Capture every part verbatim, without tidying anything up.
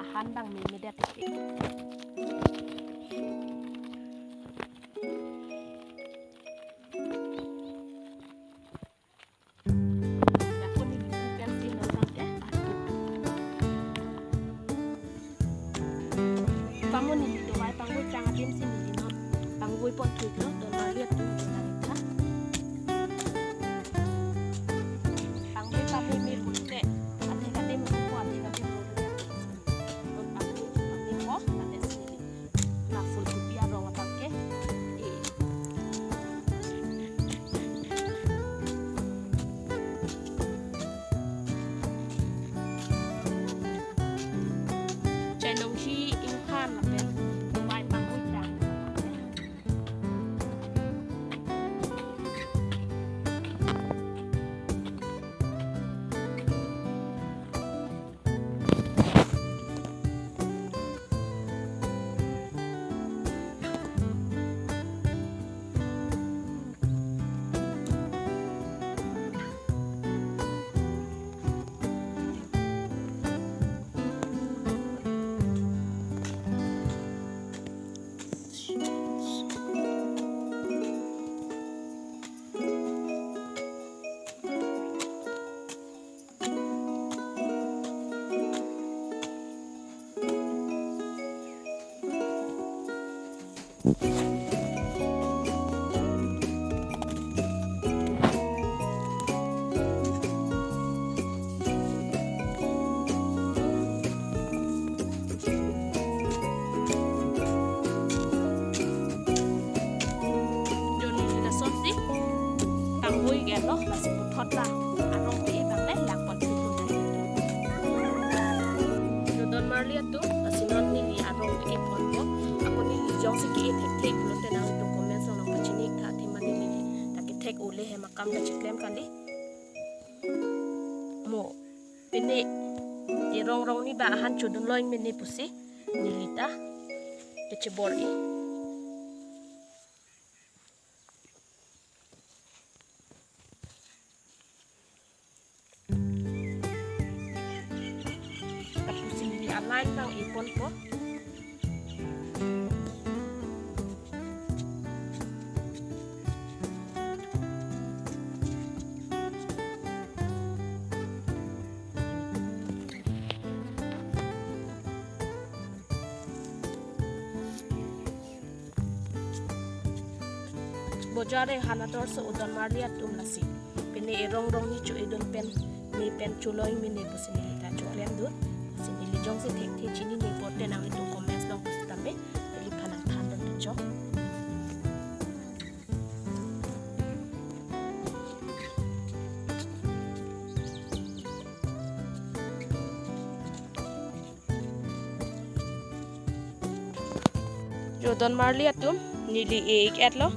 ahan abang memedet ke. Ako neli pu pensi non abang ke. Pamo neli dovai pangvoi tang adim si neli non pangvoi pon thulo, don marli atum, don nangtha. Pangvoi pameme pulote, ate kate mo ko ate kate mo. Don pangvoi pameme ko, ate si neli la phulkopi arong abang ke. Eh. Chainong hi inghan lapen dovai pangvoi tang. Joni lason si pangvoi gelo, lasi puthot ta arong ke-e abang le langpon thulo. Jo don marli atum, lasi non neli arong ke-e ponpo. Ako neli jongsi ke-e thekthe pulote nanglitum comment along nangpachini tha, athema neli ta kethek ole hem akam ta chiklem kali. Mo pine erong rong ni ba ahan chodun loi mene pusi neli ta kechebor-i. Lapusi neli a-line abang e ponpo. Bojar e halator so o don marli atum, lasi pine erong rong ni cho-edun pen, me pen choloi mene pusi neli ta choklemdun. Lasi neli jongsi thekthe chinine pulote nanglitum comment along pusitame neliphan nangthandun chok. Jo don marli atum, neli e-ik etlo.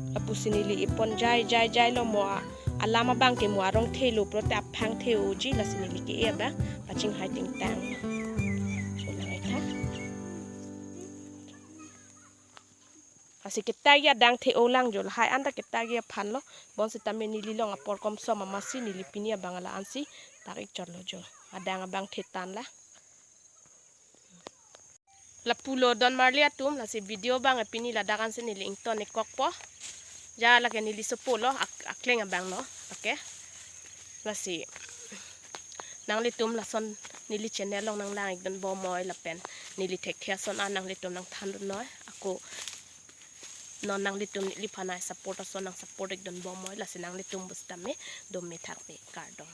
Lapusi neli e pon jai jai jailo, mo a-, alam abang ke mo arong thelo pulote aphang the-oji, lasi neli ke-e abang pachinghai tingtang. Jo nangtha. Lasi ketagi adang the-o lang jo, lahai anta ketagi aphan lo, bonsitame neli long apor komsom amatsi neli pini abang la-ansi tak-ik chotlo jo. Adang abang the tanglo. Lapulo don marli atum, lasi video abang pini ladak ansi neli ington-ik kokpo. Ja lake neli sopo lo, ak-, akleng abang lo. Okay. Lasi nanglitum lason neli channel along nanglang-ik dun bomnoi lapen neli thekthe ason an nanglitum nangthan dunnoi. Ako non nanglitum neliphan ai support ason nang support-ik dun bomnoi, lasi nanglitum pusitame dome thakme, kardom.